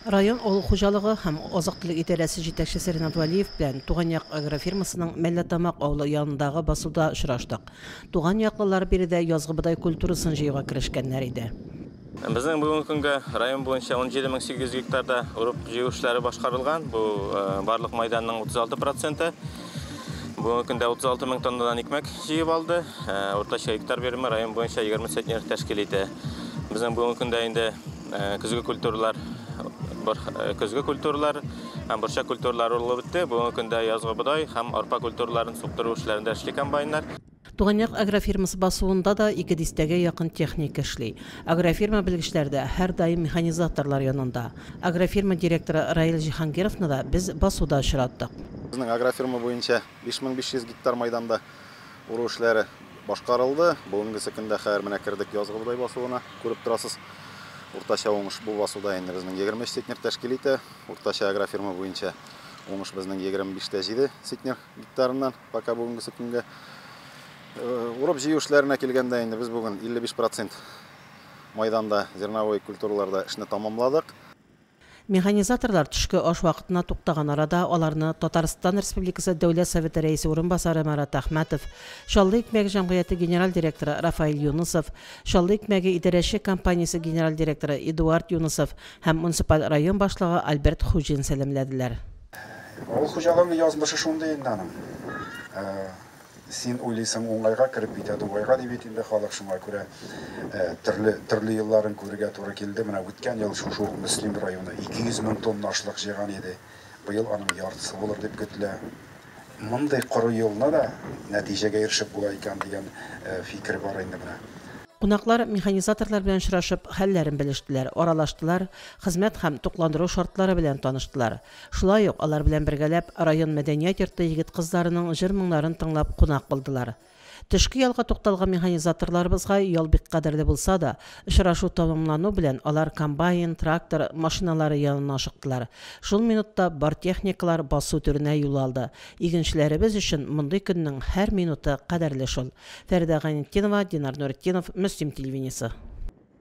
Район авыл хуҗалыгы һәм азык-төлек идарәсе җитәкчесе Ринат Вәлиев белән Туган як агрофирмасының Мәлләтамак авылы янындагы басуда очраштык. Туган яклылар биредә язгы бодай культурасын җыюга керешкәннәр иде. Безнең бүгенге көнгә район буенча 17800 гектарда урып-җыю эшләре башкарылган. Бу барлык майданның 36 проценты. Бүгенге көндә 36 мең тоннадан икмәк җыеп алды. Уртача гектар биреме район буенча 20 центнер тәшкил итә. Безнең бүгенге көндә инде көзге культуралар көзге культуралар һәм борчак культуралары урылып бетте. Бүгенге көндә язгы бодай һәм арпа культураларын суктыру эшләрендә эшли комбайннар. Туган як агрофирмасы басуында да ике дистәгә якын техника эшли. Агрофирма белгечләре дә һәрдаим механизаторлар янында. Агрофирма директоры Раил Җиһангировны да без басуда очраттык. Безнең агрофирма буенча 5500 гектар майданда уру эшләре башкарылды. Бүгенгесе көндә хәзер менә кердек язгы бодай басуына, күреп торасыз. Уртача уңыш бу басуда инде безнең 23 центнер тәшкил итә. Уртача агрофирма буенча уңыш безнең 25,7 центнер гектарыннан пока бүгенгесе көнгә. Урып җыю эшләренә килгәндә инде без бүген 55 процент майданда зерновой культураларда эшне тамамладык. Механизаторлар төшке аш вакытына туктаган арада аларны Татарстан Республикасы Дәүләт Советы Рәисе урынбасары Марат Әхмәтов, Чаллы икмәге җәмгыяте генераль директоры Рафаэль Юнысов, Чаллы икмәге идарәче компаниясе генераль директоры Эдуард Юнысов һәм муниципаль район башлыгы Альберт Хуҗин сәламләделәр. Авыл хуҗалыгының язмышы шундый инде аның. Син уйлыйсың уңайга кереп китә, дугайга дип бит инде халык, шуңа күрә төрле төрле елларын күрергә туры килде. Менә үткән ел шушы ук Мөслим районы 200 мең тонна ашлык җыйган иде. Быел аның яртысы булыр дип көтелә. Мондый коры елны да нәтиҗәгә ирешеп була икән дигән фикер бар инде менә. Кунаклар механизаторлар белән очрашып, хәлләрен белештеләр, аралаштылар, хезмәт һәм тукландыру шартлары белән таныштылар. Шулай ук алар белән бергәләп район мәдәният йорты егет-кызларының җыр-моңнарын тыңлап кунак булдылар. Төшке ялга тукталган механизаторларыбызга ял бик кадерле булса да, очрашу тәмамлану белән алар комбайн, трактор, машиналары янына ашыктылар. Шул минутта бар техникалар басу түренә юл алды. Игенчеләребез өчен мондый көннең һәр минуты кадерле шул. Фәридә Гайнетдинова, Динар Нуретдинов, Мөслим телевидениесе.